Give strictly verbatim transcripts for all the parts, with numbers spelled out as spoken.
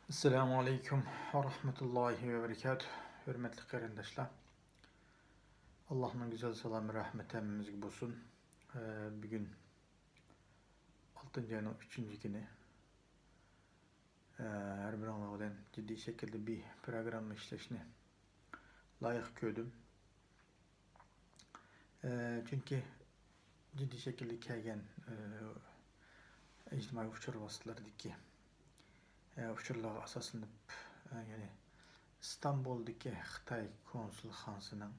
ئەسسالامۇ ئەلەيكۇم ۋە رەھمەتۇللاھى ۋە بەرىكاتۇھ. ھۆرمەتلىك قېرىنداشلار، ئاللاھنىڭ گۈزەل سالامى، رەھمىتى ھەممىمىزگە بولسۇن. ئە، بۈگۈن ئالتىنچى ئاينىڭ ئۈچىنچى كۈنى. ئە، ھەر بىرىڭلار بىلەن جىددىي شەكىلدە بىر پروگرامما ئىشلەشنى لايىق كۆردۈم. ئە، چۈنكى جىددىي شەكىلدە كەلگەن، ئە، ئىجتىمائىي ئۇچۇر ۋاسىتىلىرىدىكى، ئە، ئۇچۇرلارغا ئاساسلىنىپ، ئە، يەنى ئىستانبۇلدىكى خىتاي كونسۇلخانىسىنىڭ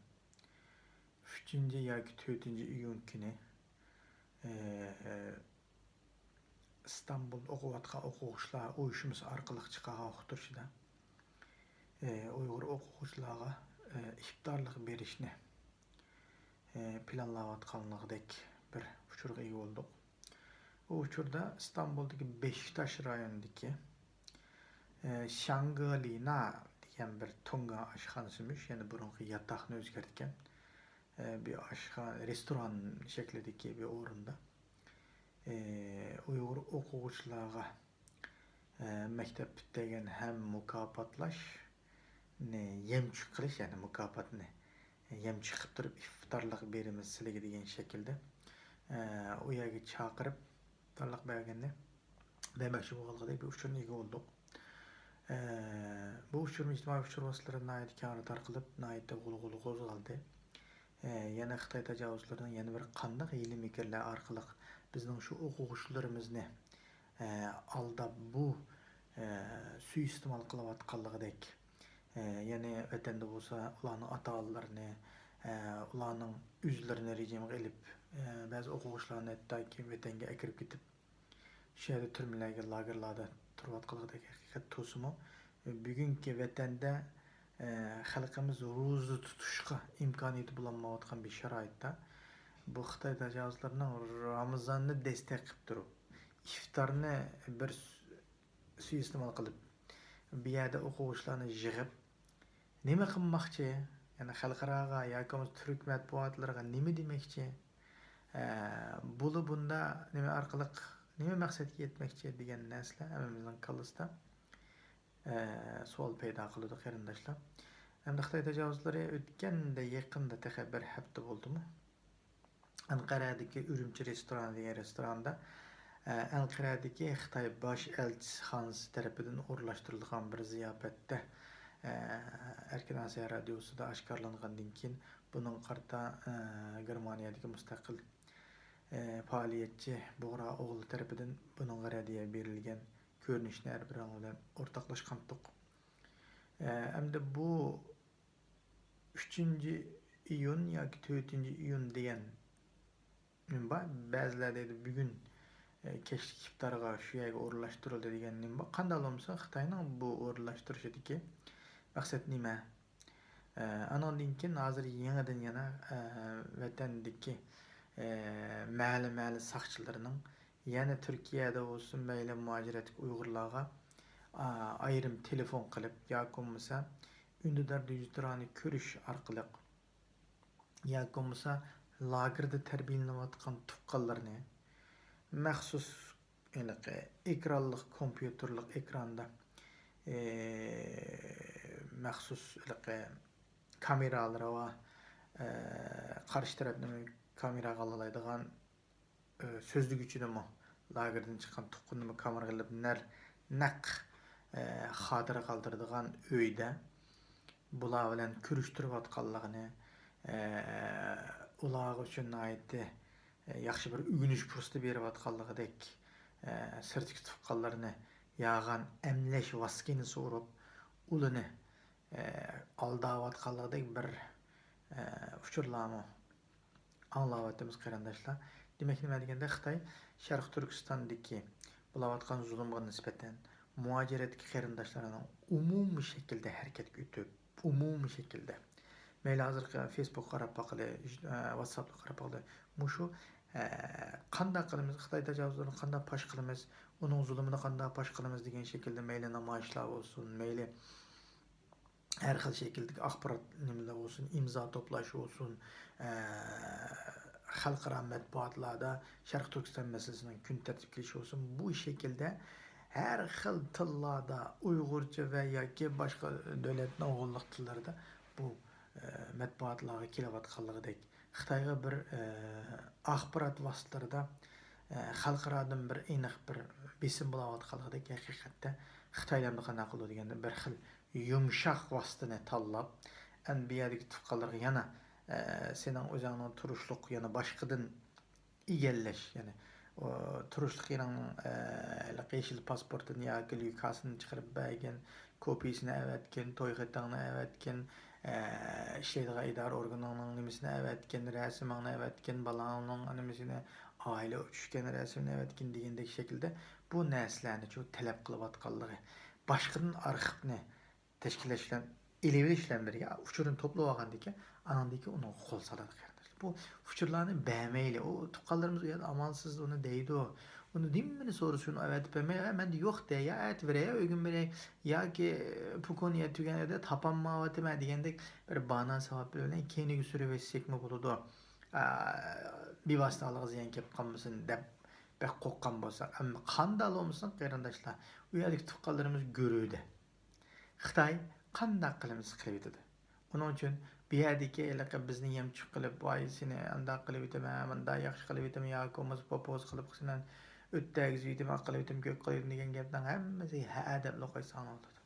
ئۈچىنچى ياكى تۆتىنچى ئىيۇن كۈنى، ئە، ئە، ئىستانبۇلدا ئوقۇۋاتقان ئوقۇغۇچىلار ئۇيۇشمىسى ئارقىلىق چىقارغان ئۇقتۇرۇشىدا، ئۇيغۇر ئوقۇغۇچىلارغا ئىپتارلىق بېرىشنى پىلانلاۋاتقانلىقىدەك بىر ئۇچۇرغا ئىگە بولدۇق. ئۇ ئۇچۇردا ئىستانبۇلدىكى بېشىكتاش رايونىدىكى شانگلىنا دېگەن بىر تۇڭگان ئاشخانىسىمىش، يەنى بۇرۇنقى ياتاقنى ئۆزگەرتكەن بىر ئاشخانا، رېستوران شەكلىدىكى بىر ئورۇندا. ئۇيغۇر ئوقۇغۇچىلارغا مەكتەپ پۈتتۈرگەن ھەم مۇكاپاتلاشنى يەمچۈك قىلىش، يەنى مۇكاپاتنى يەمچۈك قىلىپ تۇرۇپ ئىپتارلىق بېرىمىز سىلىگە دېگەن شەكىلدە ئۇ يەرگە چاقىرىپ ئىپتارلىق بەرگەننى بەرمەكچى بولغانلىقىدەك بىر ئۇچۇرنى ئىگە بولدۇق. بۇ ئۇچۇرمۇ ئىجتىمائىي ئۇچۇر ۋاسىتىلىرىدا ناھايىتى كەڭرى تارقىلىپ، ناھايىتى غۇلغۇلا قوزغالدى. ئە، يەنە خىتاي تاجاۋۇزچىلىرىنىڭ يەنە بىر قانداق ھىيلە-مىكىرلەر ئارقىلىق بىزنىڭ شۇ ئوقۇغۇچىلىرىمىزنى، ئە، ئالداپ بۇ، ئە، سۇيىئىستېمال قىلىۋاتقانلىقىدەك، ئە، يەنى ۋەتەندە بولسا ئۇلارنىڭ ئاتا-ئانىلىرىنى، ئە، ئۇلارنىڭ ئۆزلىرىنى رېجىمغا ئېلىپ، ئە، بەزى ئوقۇغۇچىلارنى ھەتتاكى ۋەتەنگە ئەكىرىپ كېتىپ، شۇ يەردە تۈرمىلەرگە، لاگېرلاردا تۇرۇۋاتقانلىقىدەك ھەقىقەت تۇرسىمۇ، بۈگۈنكى ۋەتەندە، ئە، خەلقىمىز روزا تۇتۇشقا ئىمكانىيىتى بولالمايۋاتقان بىر شارائىتتا، بۇ خىتاي تاجاۋۇزلىرىنىڭ رامىزاننى دەستەك قىلىپ تۇرۇپ، ئىفتارنى بىر سۇ-، سۇيىئىستېمال قىلىپ، بۇ يەردە ئوقۇغۇچىلارنى يىغىپ، نېمە قىلماقچى؟ يەنى خەلقئاراغا ياكى بولمىسا تۈرك مەتبۇئاتلىرىغا نېمە دېمەكچى؟ ئە، بۇلا بۇندا نېمە ئارقىلىق، نېمە مەقسەتكە يەتمەكچى دېگەن نەرسىلەر ھەممىمىزنىڭ كاللىسىدا، ئە، سوئال پەيدا قىلىدۇ، قېرىنداشلار. ئەمدى خىتاي تاجاۋۇزلىرى ئۆتكەندە، يېقىندا، تېخى بىر ھەپتە بولدىمۇ؟ ئەنقەرەدىكى ئۈرۈمچى رېستورانى دېگەن رېستوراندا، ئە، ئەنقەرەدىكى خىتاي باش ئەلچىخانىسى تەرىپىدىن ئورۇنلاشتۇرۇلغان بىر زىياپەتتە، ئە، ئەركىن ئاسىيا رادىيوسىدا ئاشكارىلانغاندىن كېيىن، بۇنىڭغا قارىتا، ئە، گېرمانىيەدىكى مۇستەقىل، ئە، پائالىيەتچى بۇغرا ئوغلى تەرىپىدىن بۇنىڭغا رەددىيە بېرىلگەن كۆرۈنۈشنى ھەر بىرىڭلار بىلەن ئورتاقلاشقانتۇق. ئە، ئەمدى بۇ ئۈچىنچى ئىيۇن ياكى تۆتىنچى ئىيۇن دېگەن نېمە بار؟ بەزىلەر دەيدۇ، بۈگۈن، ئە، كەچلىك ئىپتارغا شۇ يەرگە ئورۇنلاشتۇرۇلدى دېگەن نېمە بار؟ قانداق بولمىسۇن، خىتاينىڭ بۇ ئورۇنلاشتۇرۇشىدىكى مەقسەت نېمە؟ ئە، ئانىڭدىن كېيىن ھازىر يېڭىدىن يەنە، ئە، ۋەتەندىكى، ئە، مەھەللە، مەھەللە ساقچىلىرىنىڭ يەنە تۈركىيەدە بولسۇن، مەيلى مۇھاجىرەتتىكى ئۇيغۇرلارغا، ئا، ئايرىم تېلېفون قىلىپ ياكى بولمىسا ئۈندىدار دىجىتالنى كۆرۈش ئارقىلىق ياكى بولمىسا لاگېردا تەربىيەلىنىۋاتقان تۇغقانلىرىنى مەخسۇس ھېلىقى ئېكرانلىق، كومپيۇتېرلىق ئېكراندا، ئى، مەخسۇس ھېلىقى كامېرالىرى بار، ئى، قارشى تەرەپنى كامېراغا ئالالايدىغان، ئى، سۆزلىگۈچىنىمۇ، لاگېردىن چىققان تۇغقىنىنىمۇ كامېراغا ئېلىپ نەر-، نەق، ئى، خاتىرە قالدۇرىدىغان ئۆيدە بۇلار بىلەن كۆرۈشتۈرۈۋاتقانلىقىنى، ئى، ئۇلار ئۈچۈن ناھايىتى، ئى، ياخشى بىر ئۆگىنىش پۇرسىتى بېرىۋاتقانلىقىدەك، ئى، سىرتتىكى تۇغقانلىرىنى يالغان ئەملەش ۋاسكىنىسى ئۇرۇپ، ئۇلىنى، ئى، ئالداۋاتقانلىقىدەك بىر، ئى، ئۇچۇرلارمۇ ئاڭلاۋاتىمىز، قېرىنداشلار. دېمەك، نېمە دېگەندە، خىتاي شەرقىي تۈركىستاندىكى بولۇۋاتقان زۇلۇمغا نىسبەتەن مۇھاجىرەتتىكى قېرىنداشلارنىڭ ئومۇمىي شەكىلدە ھەرىكەتكە ئۆتۈپ، ئومۇمىي شەكىلدە، مەيلى ھازىرقى فېيسبۇكقا قاراپ باقىلى، ئە، ۋاتساپقا قاراپ باقىلى، مۇشۇ، ئە، قانداق قىلىمىز، خىتاي تاجاۋۇزلىرىنى قانداق پاش قىلىمىز، ئۇنىڭ زۇلۇمىنى قانداق پاش قىلىمىز دېگەن شەكىلدە مەيلى نامايىشلار بولسۇن، مەيلى ھەر خىل شەكىلدىكى ئاخبارات نېمىلەر بولسۇن، ئىمزا توپلاش بولسۇن، ئە، خەلقئارا مەتبۇئاتلاردا شەرقىي تۈركىستان مەسىلىسىنىڭ كۈن تەرتىپكە كېلىشى بولسۇن، بۇ شەكىلدە ھەر خىل تىللاردا، ئۇيغۇرچە ۋە ياكى باشقا دۆلەتنىڭ غوللۇق تىللىرىدا بۇ، ئە، مەتبۇئاتلارغا كېلىۋاتقانلىقىدەك، خىتايغا بىر، ئە، ئاخبارات ۋاسىتىلىرىدا، ئە، خەلقئارادىن بىر ئېنىق بىر بېسىم بولاۋاتقانلىقىدەك، ھەقىقەتتە خىتايلار ئەمدى قانداق قىلىدۇ دېگەندە، بىر خىل يۇمشاق ۋاسىتىنى تاللاپ، ئەمدى بۇ يەردىكى تۇغقانلىرىغا يەنە، ئە، سېنىڭ ئۆزۈڭنىڭ تۇرۇشلۇق يەنە باشقىدىن ئىگىلەش، يەنى، ئۇ، تۇرۇشلۇق يېرىڭنىڭ، ئە، ھېلىقى يېشىل پاسپورتىنى ياكى ليۇكاسىنى چىقىرىپ بەرگىن، كوپىيىسىنى ئەۋەتكىن، توي خېتىڭنى ئەۋەتكىن، ئە، ئىشلەيدىغان ئىدارە ئورگىنىڭنىڭ نېمىسىنى ئەۋەتكىن، رەسىمىڭنى ئەۋەتكىن، بالاڭنىڭ نېمىسىنى، ئائىلە چۈشكەن رەسىمىنى ئەۋەتكىن دېگەندەك شەكىلدە بۇ نەرسىلەرنى شۇ تەلەپ قىلىۋاتقانلىقى، باشقىدىن ئارخىپنى تەشكىللەش بىلەن ئېلىۋېلىش بىلەن بىرگە ئۇچۇرنى توپلىۋالغاندىن كېيىن، ئانىڭدىن كېيىن ئۇنىڭغا قول سالىدۇ، قېرىنداشلار. بۇ ئۇچۇرلارنى بەرمەيلى. ئۇ تۇغقانلىرىمىز ئۇ يەردە ئامالسىز ئۇنى دەيدۇ. ئۇنى نېمىنى سورىسۇن، ئەۋەتىپ بەرمەي، «ئە، مەندە يوق» دەي، يا ئەتە بېرەي، يا ئۆگۈن بېرەي، ياكى پوكونىيە تۈگەن يەردە تاپالمايۋاتىمەن دېگەندەك بىر بانا سەۋەب بىلەن كەينىگە سۈرۈۋەتسەكمۇ بولىدۇ. ئا، بىۋاسىتە ھالغا زىيان كېلىپ قالمىسۇن دەپ بەك قورققان بولساق، ئەمما قانداق بولمىسۇن، قېرىنداشلار، ئۇ يەردىكى تۇغقانلىرىمىز گۈرۈدە. خىتاي قانداق قىلمىسا قىلىۋېتىدۇ. ئۇنىڭ ئۈچۈن بۇ يەردىكى ھېلىقى بىزنى يەمچۈك قىلىپ، ۋاي سېنى ئانداق قىلىۋېتىمەن، مۇنداق ياخشى قىلىۋېتىمەن ياكى بولمىسا پوپوز قىلىپ سېنى ئۆت دەگۈزۈۋېتىمەن، ئاق قىلىۋېتىمەن، كۆك قىلىۋېتىمەن دېگەن گەپنىڭ ھەممىسىگە ھە دەپلا قويساڭ بولىدۇ.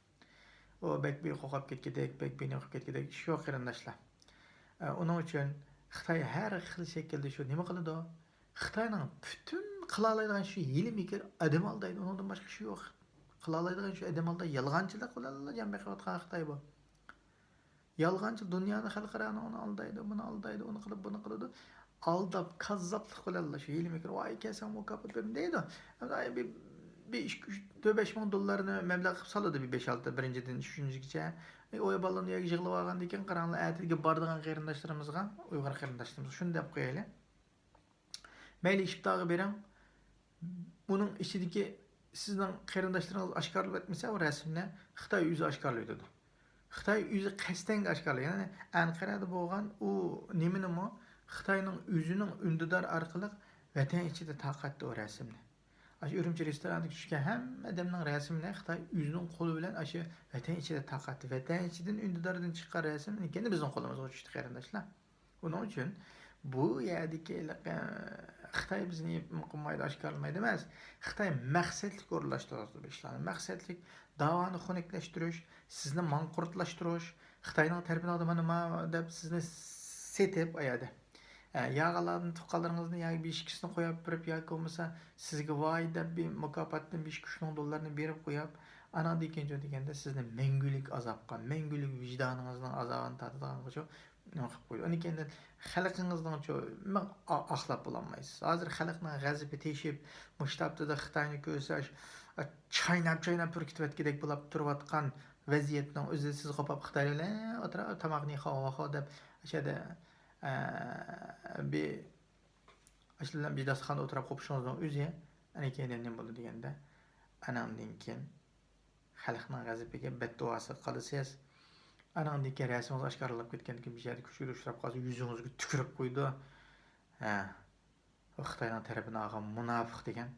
ئۇ بەك بىر قورقۇپ كەتكۈدەك، بەك بىر نېمە قىلىپ كەتكۈدەك ئىش يوق، قېرىنداشلار. ئە، ئۇنىڭ ئۈچۈن خىتاي ھەر خىل شەكىلدە شۇ نېمە قىلىدۇ؟ خىتاينىڭ پۈتۈن قىلالايدىغان شۇ ھىيلە-مىكىر، ئادەم ئالدايدۇ، ئۇنىڭدىن باشقا ئىشى يوق. قىلالايدىغان شۇ ئادەم ئالداي، يالغانچىلىق بىلەنلا جان بېقىۋاتقان خىتاي بۇ. يالغانچى دۇنيانى، خەلقئارانى ئۇنى ئالدايدۇ، بۇنى ئالدايدۇ، ئۇنى قىلىپ، بۇنى قىلىدۇ. ئالداپ، كاززاپلىق بىلەنلا شۇ ھىيلە-مىكىر، ۋاي كەلسەڭ مۇكاپات بېرىمەن دەيدۇ. ھەم بىر، بىر ئىككى، ئۈچ، تۆت، بەش مىڭ دوللارنى مەبلەغ قىلىپ سالىدۇ بىر بەش، ئالتە، بىرىنچىدىن ئۈچىنچىگىچە. ئۇ بالىنى يەرگە يىغلىۋالغاندىن كېيىن قاراڭلار، ئەتىگە بارىدىغان قېرىنداشلىرىمىزغا، ئۇيغۇر قېرىنداشلىرىمىزغا شۇنى دەپ قويايلى. مەيلى، ئىپتارغا بېرىڭ، ئۇنىڭ ئىچىدىكى سىزنىڭ قېرىنداشلىرىڭىز ئاشكارىلىۋەتمىسە، ئۇ رەسىمنى خىتاي ئۆزى ئاشكارىلىۋېتىدۇ. خىتاي ئۆزى قەستەنگە ئاشكارىلىۋېتىدۇ. يەنى ئەنقەرەدە بولغان ئۇ نېمىنىمۇ خىتاينىڭ ئۆزىنىڭ ئۈندىدارى ئارقىلىق ۋەتەن ئىچىدە تارقاتتى ئۇ رەسىمنى. ئاشۇ ئۈرۈمچى رېستورانىغا چۈشكەن ھەممە ئادەمنىڭ رەسىمىنى خىتاي ئۆزىنىڭ قولى بىلەن ئاشۇ ۋەتەن ئىچىدە تارقاتتى. ۋەتەن ئىچىدىن ئۈندىداردىن چىققان رەسىم يەنە بىزنىڭ قولىمىزغا چۈشتى، قېرىنداشلار. ئۇنىڭ ئۈچۈن بۇ يەردىكى ھېلىقى خىتاي بىزنى قىلمايدۇ، ئاشكارىلىمايدۇ ئەمەس. خىتاي مەقسەتلىك ئورۇنلاشتۇرۇۋاتىدۇ بۇ ئىشلارنى. مەقسەتلىك داۋانى خۇنۈكلەشتۈرۈش، سىزنى ماڭقۇرتلاشتۇرۇش، خىتاينىڭ تەرىپىنى ئالدى مانا ما دەپ سىزنى سېتىپ ئاياردە. ئە، ياغىلاردىن تۇغقانلىرىڭىزنى ياكى بېشى ئىككىسىنى قويۇپ بېرىپ ياكى بولمىسا سىزگە ۋاي دەپ بىر مۇكاپاتتىن بېشى ئۈچ مىڭ دوللارنى بېرىپ قويۇپ، ئاناندىن كېيىن دېگەندە سىزنى مەڭگۈلۈك ئازابقا، مەڭگۈلۈك ۋىجدانىڭىزنىڭ ئازابىنى تارتىدىغانغىچۇ نېمە قىلىپ قويدى. ئۇنىڭ كەينىدىن خەلقىڭىزنىڭچۇ مىڭ ئا-، ئاقلاپ بولالمايسىز. ھازىر خەلقنىڭ غەزىپى تېشىپ، مۇشۇ ھەپتىدە خىتاينى كۆرسە، ئاش-، ئا-، چايناپ، چايناپ پۈركۈتۈۋەتكۈدەك بولاپ تۇرۇۋاتقان ۋەزىيەتنىڭ ئۆزىدە سىز قوپاپ خىتاي بىلەن ئولتۇرۇپ، تاماقنى خاۋا، خاۋا دەپ، ئاشۇ يەردە، ئە، بىر، ئاشۇ بىلەن بىر داستىخاندا ئولتۇرۇپ قوپۇشىڭىزنىڭ ئۆزى، ئەنە كەينىدىن نېمە بولىدۇ دېگەندە، ئاناندىن كېيىن خەلقنىڭ غەزىپىگە، بەتدۇئاسىغا قالىسىز. ئاناندىن كېيىن رەسىمىڭىز ئاشكارىلاپ كەتكەندىن كېيىن، بىر يەردە كۆچىدە ئۇچراپ قالسا، يۈزىڭىزگە تۈكۈرۈپ قويىدۇ. ھە، خىتاينىڭ تەرىپىنى ئالغان مۇناپىق دېگەن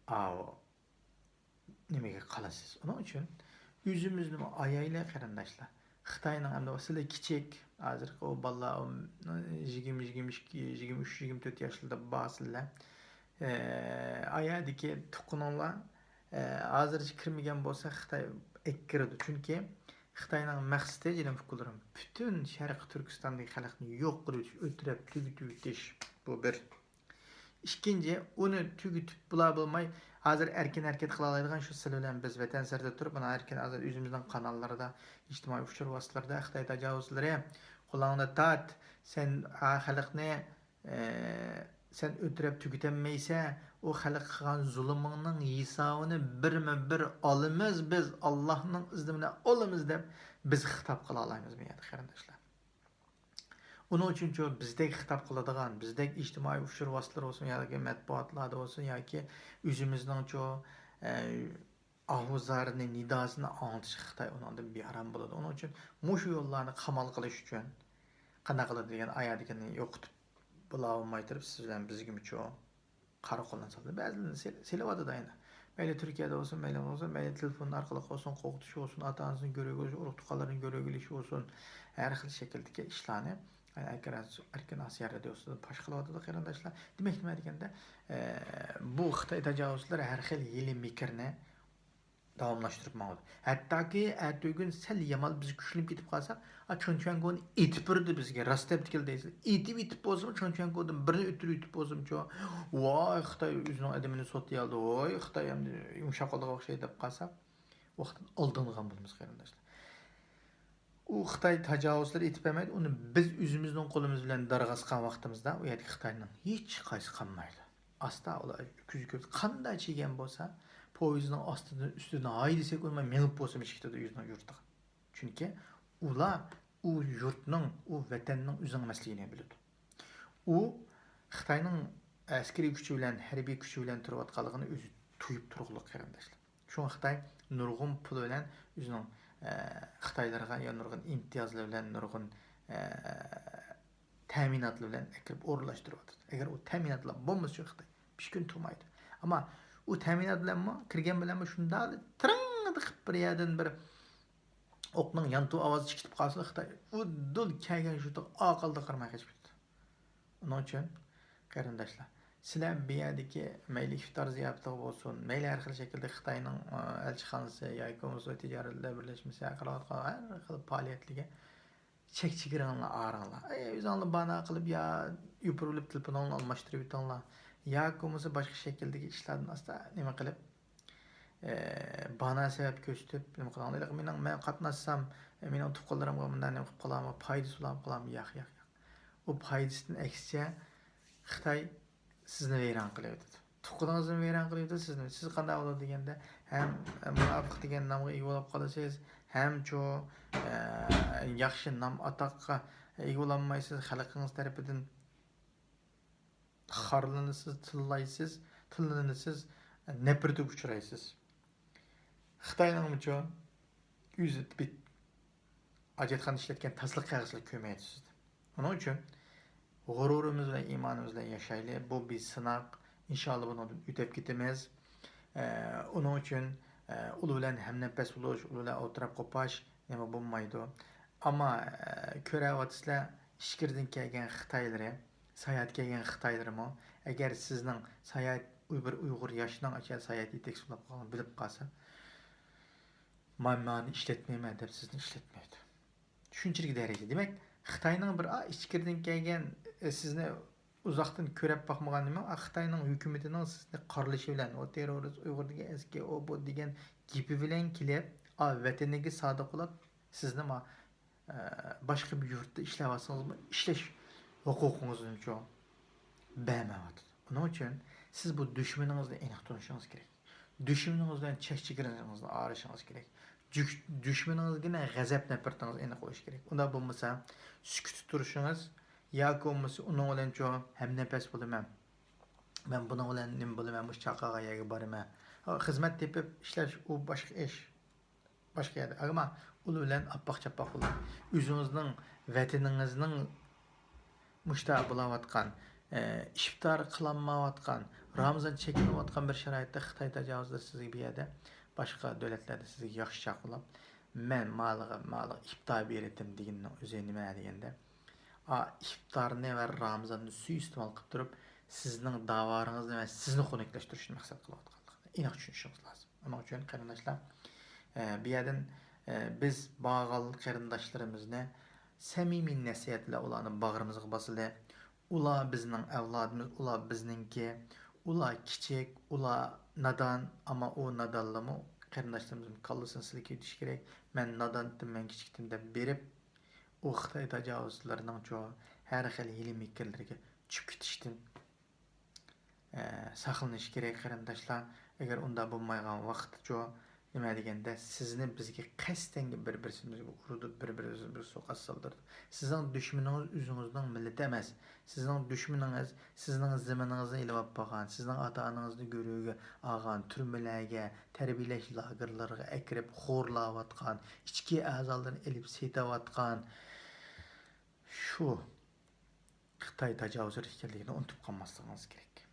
ئاۋۇ نېمىگە قالىسىز. ئۇنىڭ ئۈچۈن ئۆزىمىزنىمۇ ئايايلى، قېرىنداشلار. خىتاينىڭ ئەمدى سىلەر كىچىك، ھازىرقى ئۇ بالىلار، ئۇ، يىگىرمە، يىگىرمە ئىككى، يىگىرمە ئۈچ، يىگىرمە تۆت ياشلىرىدا بارسىلەر. ئە، ئايادىكى تۇغقىنىڭلار، ئە، ھازىرچە كىرمىگەن بولسا، خىتاي ئەكىرىدۇ. چۈنكى خىتاينىڭ مەقسىتى، جېنىم ئۇكىلىرىم، پۈتۈن شەرقىي تۈركىستاندىكى خەلقنى يوق قىلىۋېتىش، ئۆلتۈرۈپ تۈگىتىۋېتىش. بۇ بىر. ئىككىنچى، ئۇنى تۈگىتىپ بولا بولماي، ھازىر ئەركىن ھەرىكەت قىلالايدىغان شۇ سىلەر بىلەن بىز ۋەتەن سىرتىدا تۇرۇپ، مانا ئەركىن ھازىر ئۆزىمىزنىڭ قاناللىرىدا، ئىجتىمائىي ئۇچۇر ۋاسىتىلىرىدا خىتاي تاجاۋۇزچىلىرى قولۇڭنى تارت، سەن، ئا، خەلقنى، ئە، سەن ئۆلتۈرۈپ تۈگىتەلمەيسەن، ئۇ خەلققە قىلغان زۇلۇمۇڭنىڭ ھېسابىنى بىرمۇ بىر ئالىمىز بىز، ئاللاھنىڭ ئىزنى بىلەن ئالىمىز دەپ بىز خىتاب قىلالايمىز بۇ يەردە، قېرىنداشلار. ئۇنىڭ ئۈچۈنچۇ بىزدەك خىتاب قىلىدىغان، بىزدەك ئىجتىمائىي ئۇچۇر ۋاسىتىلىرى بولسۇن ياكى مەتبۇئاتلاردا بولسۇن ياكى ئۆزىمىزنىڭچۇ، ئە، ئاھۇ زارىنى، نىداسىنى ئاڭلىتىشقا خىتاي ئۇنىڭدىن بىئارام بولىدۇ. ئۇنىڭ ئۈچۈن مۇشۇ يوللارنى قامال قىلىش ئۈچۈن قانداق قىلىدۇ دېگەن ئايادىكىنى يوقىتىپ بولاۋالماي تۇرۇپ سىز بىلەن بىزگىمۇچۇ قارا قولنى سالدى. بەزىلىرىنى سېل-، سېلىۋاتىدۇ ئەينى. مەيلى تۈركىيەدە بولسۇن، مەيلى بولسۇن، مەيلى تېلېفون ئارقىلىق بولسۇن، قوغدىتىش بولسۇن، ئاتا-ئانىسىنى كۆرۈۋېلىش، ئۇرۇق-تۇغقانلىرىنى كۆرۈۋېلىش بولسۇن، ھەر خىل شەكىلدىكى ئىشلارنى، يەنى ئەركىن، ئەركىن ئاسىيا رادىيوسىدا پاش قىلىۋاتىدۇ، قېرىنداشلار. دېمەك، نېمە دېگەندە، ئە، بۇ خىتاي تاجاۋۇزچىلىرى ھەر خىل ھىيلە-مىكىرنى داۋاملاشتۇرۇپ ماڭىدۇ. ھەتتاكى ئەتىگۈن سەل يامال بىز كۈچلىنىپ كېتىپ قالساق، ئا، چېن چۈەنگونى ئېتىپ بېرىدۇ بىزگە، راست دەپتىكىلا دەيسىلەر. ئېتىپ، ئېتىپ بولسىمۇ، چېن چۈەنگودىن بىرنى ئۆتۈرۈۋېتىپ بولسىمۇچۇ، ۋاي، خىتاي ئۆزىنىڭ ئادىمىنى سوتلىيالىدۇ، ۋاي، خىتاي ئەمدى يۇمشاپ قالدىغان ئوخشايدۇ دەپ قالساق، ۋاقىتتىن ئالدانغان بولىمىز، قېرىنداشلار. ئۇ خىتاي تاجاۋۇزچىلىرى ئېتىپ بەرمەيدۇ، ئۇنى بىز ئۆزىمىزنىڭ قولىمىز بىلەن دارغا ئاسقان ۋاقتىمىزدا، ئۇ يەردىكى خىتاينىڭ ھېچقايسى قالمايدۇ. ئاستا ئۇلار كۆزى كۆرۈپ قانداق چىگەن بولسا، پويىزنىڭ ئاستىدىن، ئۈستىدىن ھايدىسەك، ئۇنىمۇ مېڭىپ بولسىمۇ كېتىدۇ ئۆزىنىڭ يۇرتىغا. چۈنكى ئۇلار ئۇ يۇرتنىڭ، ئۇ ۋەتەننىڭ ئۆزىنىڭ ئەمەسلىكىنى بىلىدۇ. ئۇ خىتاينىڭ ئەسكىرىي كۈچى بىلەن، ھەربىي كۈچى بىلەن تۇرۇۋاتقانلىقىنى ئۆزى تۇيۇپ تۇرغۇلۇق، قېرىنداشلار. شۇڭا خىتاي نۇرغۇن پۇل بىلەن ئۆزىنىڭ، ئە، خىتايلىرىغا يا نۇرغۇن ئىمتىيازلار بىلەن، نۇرغۇن، ئە، تەمىناتلار بىلەن ئەكىرىپ ئورۇنلاشتۇرۇۋاتىدۇ. ئەگەر ئۇ تەمىناتلار بولمىسىچۇ خىتاي بىر كۈن تۇرمايدۇ. ئەمما ئۇ تەمىنات بىلەنمۇ، كىرگەن بىلەنمۇ شۇنداق تىرىڭ قىلىپ بىر يەردىن بىر ئوقنىڭ يانتۇ ئاۋازى چىقىپ قالسا، خىتاي ئۇدۇل كەلگەن شۇتىغا ئارقىدىن قارىماي قېچىپ كېتىدۇ. ئۇنىڭ ئۈچۈن، قېرىنداشلار، سىلەر بۇ يەردىكى مەيلى ئىپتار زىياپىتىغا بولسۇن، مەيلى ھەر خىل شەكىلدە خىتاينىڭ، ئە، ئەلچىخانىسى ياكى بولمىسا تىجارەتلەر بىرلەشمىسى قىلىۋاتقان ھەر خىل پائالىيەتلىرىگە چەك چېگىرىڭلار ئارىڭلار. ئەي، ئۆزۈڭلار بانا قىلىپ يا يوپۇرۇۋېلىپ تېلېفونۇڭلارنى ئالماشتۇرۇۋېتىڭلار. ياكى بولمىسا باشقا شەكىلدىكى ئىشلاردىن ئاستا نېمە قىلىپ، ئە، بانا سەۋەب كۆرسىتىپ نېمە قىلىڭلار. مېنىڭ، مەن قاتناشسام، مېنىڭ تۇغقانلىرىمغا مۇنداق نېمە قىلىپ قالارمۇ، پايدىسى بولامدۇ قالامدۇ؟ ياق، ياق، ياق. ئۇ پايدىسىدىن ئەكسىچە خىتاي سىزنى ۋەيران قىلىۋېتىدۇ. تۇغقىنىڭىزنى ۋەيران قىلىۋېتىدۇ سىزنى. سىز قانداق بولىدۇ دېگەندە، ھەم مۇناپىق دېگەن نامغا ئىگە بولۇپ قالىسىز، ھەمچۇ، ئە، ياخشى نام ئاتاققا ئىگە بولالمايسىز، خەلقىڭىز تەرىپىدىن خارلىنىسىز، تىللايسىز، تىللىنىسىز، نەپرىتىگە ئۇچرايسىز. خىتاينىڭمۇچۇ ئۆزى بىت ھاجەتخانىدا ئىشلەتكەن تازىلىق قەغەزلىرى كۆرمەيدۇ سىزدە. ئۇنىڭ ئۈچۈن غۇرۇرىمىز بىلەن، ئىمانىمىز بىلەن ياشايلى. بۇ بىر سىناق. ئىنشاللا بۇنىڭدىن ئۆتۈپ كېتىمىز. ئە، ئۇنىڭ ئۈچۈن، ئە، ئۇلار بىلەن ھەمنەپەس بولۇش، ئۇلار بىلەن ئولتۇراپ قوپاش نېمە بولمايدۇ. ئەمما، ئە، كۆرەۋاتىسىلەر، ئىچكىرىدىن كەلگەن خىتايلىرى، ساياھەتكە كەلگەن خىتايلىرىمۇ، ئەگەر سىزنىڭ ساياھەت، بىر ئۇيغۇر ياشنىڭ ئاشۇ ساياھەت يېتەكچىسى بولۇپ قالغانلىقىنى بىلىپ قالسا، مانا مانا ئىشلەتمەيمەن دەپ سىزنى ئىشلەتمەيدۇ. شۇنچىلىك دەرىجە. دېمەك، خىتاينىڭ بىر، ئا، ئىچكىرىدىن كەلگەن، ئە، سىزنى ئۇزاقتىن كۆرەپ باقمىغان نېمە، ئا، خىتاينىڭ ھۆكۈمىتىنىڭ سىزنى قارىلىشى بىلەن، ئۇ تېررورىست، ئۇيغۇر دېگەن ئەسكى، ئۇ بۇ دېگەن گېپى بىلەن كېلىپ، ئا، ۋەتىنىگە سادىق بولۇپ، سىزنى ما-، ئە، باشقا بىر يۇرتتا ئىشلەۋاتسىڭىزمۇ، ئىشلەش ھوقۇقىڭىزنىچۇ بەرمەيۋاتىدۇ. ئۇنىڭ ئۈچۈن سىز بۇ دۈشمىنىڭىزنى ئېنىق تونۇشىڭىز كېرەك. دۈشمىنىڭىز بىلەن چەك چېگرىڭىزنى ئايرىشىڭىز كېرەك. جۈش-، دۈشمىنىڭىزگىنە غەزەپ نەپرىتىڭىزنى ئېنىق قويۇش كېرەك. ئۇنداق بولمىسا، سۈكۈتتە تۇرۇشىڭىز ياكى بولمىسا ئۇنىڭ بىلەنچۇ ھەمنەپەس بولىمەن. مەن بۇنىڭ بىلەن نېمە بولىمەن، مۇشۇ چاقىرغان يەرگە بارىمەن. خىزمەت تېپىپ ئىشلەش، ئۇ باشقا ئىش. باشقا يەردە. ئەمما ئۇلار بىلەن ئاپپاق-چاپپاق بولۇڭ. ئۆزىڭىزنىڭ ۋەتىنىڭىزنىڭ مۇشتا بولاۋاتقان، ئە، ئىپتار قىلالمايۋاتقان، رامىزان چېكىنىۋاتقان بىر شارائىتتا خىتاي تاجاۋۇزلىرى سىزگە بۇ يەردە، باشقا دۆلەتلەردە سىزگە ياخشى چاقىرىپ، مەن مالىغا، مالىغا ئىپتار بېرىتتىم دېگىنىنىڭ ئۆزى نېمە دېگەندە، ئا، ئىپتارنى ۋە رامىزاننى سۇيىئىستېمال قىلىپ تۇرۇپ، سىزنىڭ داۋارىڭىزنى ۋە سىزنى خۇنۈكلەشتۈرۈشنى مەقسەت قىلىۋاتقانلىقىنى ئېنىق چۈشىنىشىڭىز لازىم. ئۇنىڭ ئۈچۈن قېرىنداشلار، ئە، بۇ يەردىن، ئە، بىز بارغانلىق قېرىنداشلىرىمىزنى سەمىمىي نەسىھەت بىلەن ئۇلارنى باغرىمىزغا باسىلى. ئۇلار بىزنىڭ ئەۋلادىمىز، ئۇلار بىزنىڭكى، ئۇلار كىچىك، ئۇلار نادان، ئەمما ئۇ نادانلىمۇ قېرىنداشلىرىمىزنىڭ كاللىسىنى سىلكىۋېتىش كېرەك. مەن نادانتىم، مەن كىچىكتىم دەپ بېرىپ، ئۇ خىتاي تاجاۋۇزچىلىرىنىڭچۇ ھەر خىل ھىيلە-مىكىرلىرىگە چۈشۈپ كېتىشتىن ئە، ساقلىنىش كېرەك، قېرىنداشلار. ئەگەر ئۇنداق بولمايدىغان ۋاقىتتىچۇ، نېمە دېگەندە، سىزنى بىزگە قەستەنگە بىر-بىرسىمىزگە ئۇرىدۇ، بىر-بىرىمىزگە سوقاش سالدۇرىدۇ. سىزنىڭ دۈشمىنىڭىز ئۆزىڭىزنىڭ مىللىتى ئەمەس. سىزنىڭ دۈشمىنىڭىز سىزنىڭ زېمىنىڭىزنى ئېلىۋاپ بارغان، سىزنىڭ ئاتا-ئانىڭىزنى گۆرۈگە ئالغان، تۈرمىلەرگە، تەربىيەلەش لاگېرلىرىغا ئەكىرىپ خورلاۋاتقان، ئىچكى ئەزالىرىنى ئېلىپ سېتىۋاتقان شۇ خىتاي تاجاۋۇزچىلىرى ئىكەنلىكىنى ئۇنتۇپ قالماسلىقىڭىز كېرەك.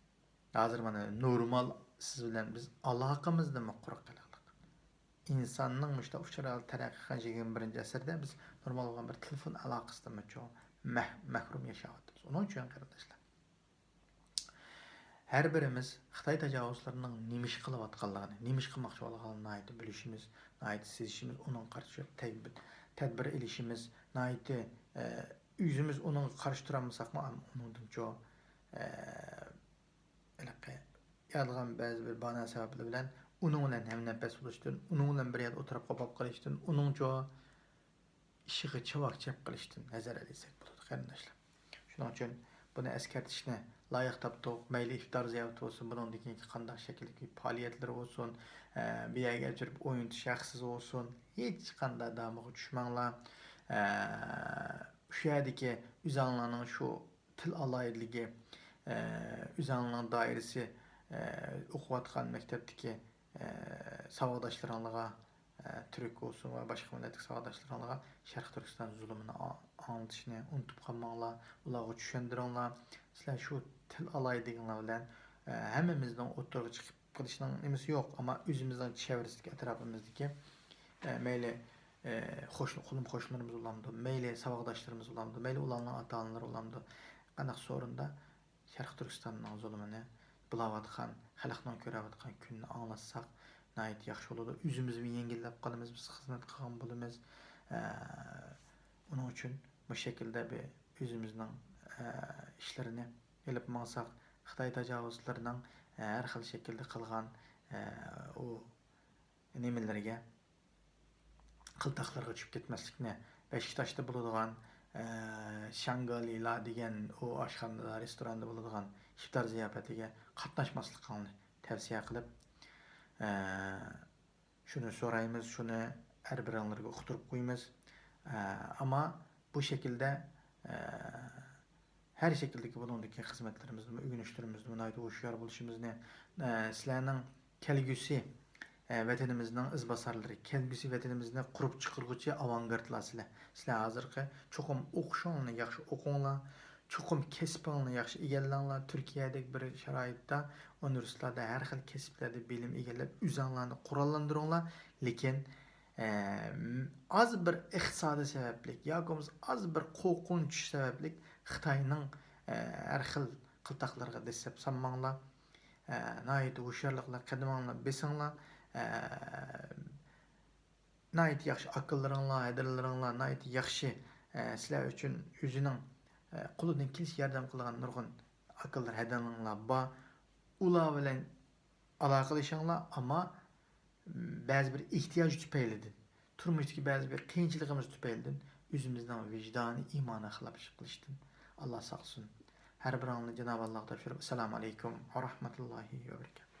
ھازىر مانا نورمال سىز بىلەن بىز ئالاقىمىزنىمۇ قۇرۇق قىلىقلىق. ئىنساننىڭ مۇشۇنداق ئۇچۇر ھالى تەرەققىي قىلغان يىگىرمە بىرىنچى ئەسىردە بىز نورمال بولغان بىر تېلېفون ئالاقىسىدىنمۇ چوڭ مەھ-، مەھرۇم ياشاۋاتىمىز. ئۇنىڭ ئۈچۈن قېرىنداشلار، ھەر بىرىمىز خىتاي تاجاۋۇزچىلىرىنىڭ نېمە ئىش قىلىۋاتقانلىقىنى، نېمە ئىش قىلماقچى بولغانلىقىنى ناھايىتى بىلىشىمىز، ناھايىتى سېزىشىمىز، ئۇنىڭغا قارشى تەدبىر، تەدبىر ئېلىشىمىز، ناھايىتى، ئە، ئۆزىمىز ئۇنىڭغا قارشى تۇرالمىساقمۇ، ئۇنىڭدىنچۇ، ئە، ھېلىقى يادىغان بەزى بىر بانا سەۋەبلەر بىلەن ئۇنىڭ بىلەن ھەمنەپەس بولۇشتىن، ئۇنىڭ بىلەن بىر يەردە ئولتۇرۇپ قاپاپ قېلىشتىن، ئۇنىڭچۇ ئىشىغا چاۋاك چەپ قىلىشتىن ھەزەر ئەيلىسەك بولىدۇ، قېرىنداشلار. شۇنىڭ ئۈچۈن بۇنى ئەسكەرتىشنى لايىق تاپتۇق. مەيلى ئىپتار زىياپىتى بولسۇن، بۇنىڭدىن كېيىنكى قانداق شەكىلدىكى پائالىيەتلىرى بولسۇن، ئە، بۇ يەرگە ئەكىرىپ ئوينىتىش ھەقسىز بولسۇن، ھېچقانداق دامىغا چۈشمەڭلار. ئە، شۇ يەردىكى ئۆزۈڭلارنىڭ شۇ تىل ئالاھىدىلىكى، ئە، ئۆزۈڭلارنىڭ دائىرىسى، ئە، ئوقۇۋاتقان مەكتەپتىكى، ئە، ساۋاقداشلىرىڭلارغا، ئە، تۈرك بولسۇن ۋە باشقا مىللەتلىك ساۋاقداشلىرىڭلارغا شەرقىي تۈركىستان زۇلۇمىنى ئا-، ئاڭلىتىشنى ئۇنتۇپ قالماڭلار، ئۇلارغا چۈشەندۈرۈڭلار. سىلەر شۇ تىل ئالاھىدىلىكىڭلار بىلەن، ئە، ھەممىمىزنىڭ ئوتتۇرىغا چىقىپ قېلىشنىڭ نېمىسى يوق، ئەمما ئۆزىمىزنىڭ چەۋرىسىدىكى، ئەتراپىمىزدىكى، ئە، مەيلى، ئە، قوشنا-، قولۇم قوشنىلىرىمىز بولامدۇ، مەيلى ساۋاقداشلىرىمىز بولامدۇ، مەيلى ئۇلارنىڭ ئاتا-ئانىلىرى بولامدۇ، قانداق سورۇندا شەرقىي تۈركىستاننىڭ زۇلۇمىنى بىلاۋاتقان، خەلقنىڭ كۆرۈۋاتقان كۈنىنى ئاڭلاتساق ناھايىتى ياخشى بولىدۇ. ئۆزىمىزمۇ يەڭگىللەپ قالىمىز، بىز خىزمەت قىلغان بولىمىز. ئە، ئۇنىڭ ئۈچۈن بۇ شەكىلدە بىر ئۆزىمىزنىڭ، ئە، ئىشلىرىنى ئېلىپ ماڭساق، خىتاي تاجاۋۇزچىلىرىنىڭ، ئە، ھەر خىل شەكىلدە قىلغان، ئە، ئۇ نېمىلىرىگە، قىلتاقلىرىغا چۈشۈپ كەتمەسلىكنى، بەشىكتاشتا بولىدىغان، ئە، شاڭگالىلا دېگەن ئۇ ئاشخانىدا، رېستوراندا بولىدىغان ئىپتار زىياپىتىگە قاتناشماسلىقىڭلارنى تەۋسىيە قىلىپ، ئە، شۇنى سورايمىز، شۇنى ھەر بىرىڭلارغا ئۇقتۇرۇپ قويىمىز. ئە، ئەمما بۇ شەكىلدە، ئە، ھەر شەكىلدىكى بۇنىڭدىكى خىزمەتلىرىمىزدىمۇ، ئۆگىنىشلىرىمىزدىمۇ ناھايىتى ھوشيار بولۇشىمىزنى، ئە، سىلەرنىڭ كەلگۈسى، ئە، ۋەتىنىمىزنىڭ ئىزباسارلىرى، كەلگۈسى ۋەتىنىمىزنى قۇرۇپ چىقارغۇچى ئاۋانگارتلار سىلەر. سىلەر ھازىرقى چوقۇم ئوقۇشۇڭلارنى ياخشى ئوقۇڭلار، چوقۇم كەسپىڭلارنى ياخشى ئىگىلەڭلار. تۈركىيەدەك بىر شارائىتتا ئۇنىۋېرسىتېتلاردا ھەر خىل كەسىپلەردە بىلىم ئىگىلەپ، ئۆزۈڭلارنى قوراللاندۇرۇڭلار. لېكىن، ئە، ئاز بىر ئىقتىسادىي سەۋەبلىك ياكى بولمىسا ئاز بىر قورقۇنچ سەۋەبلىك خىتاينىڭ، ئە، ھەر خىل قىلتاقلىرىغا دەسسەپ سالماڭلار. ئە، ناھايىتى ھوشيارلىق بىلەن قەدىمىڭلارنى بېسىڭلار. ئە، ناھايىتى ياخشى ئاكىلىرىڭلار، ھەدىلىرىڭلار ناھايىتى ياخشى. ئە، سىلەر ئۈچۈن ئۆزىنىڭ، ئە، قولىدىن كېلىشىچە ياردەم قىلىدىغان نۇرغۇن ئاكىلىرىڭلار، ھەدىلىرىڭلار بار. ئۇلار بىلەن ئالاقىلىشىڭلار، ئەمما بەزى بىر ئېھتىياج تۈپەيلىدىن، تۇرمۇشتىكى بەزى بىر قىيىنچىلىقىمىز تۈپەيلىدىن ئۆزىمىزنىڭ ۋىجدانىي ئىمانىغا خىلاپ ئىش قىلىشتىن ئاللا ساقلىسۇن. ھەر بىرىڭلارنى جانابى ئاللاغا تاپشۇرۇپ، ئەسسالامۇ ئەلەيكۇم ۋە رەھمەتۇللاھى ۋە بەرىكاتۇھ.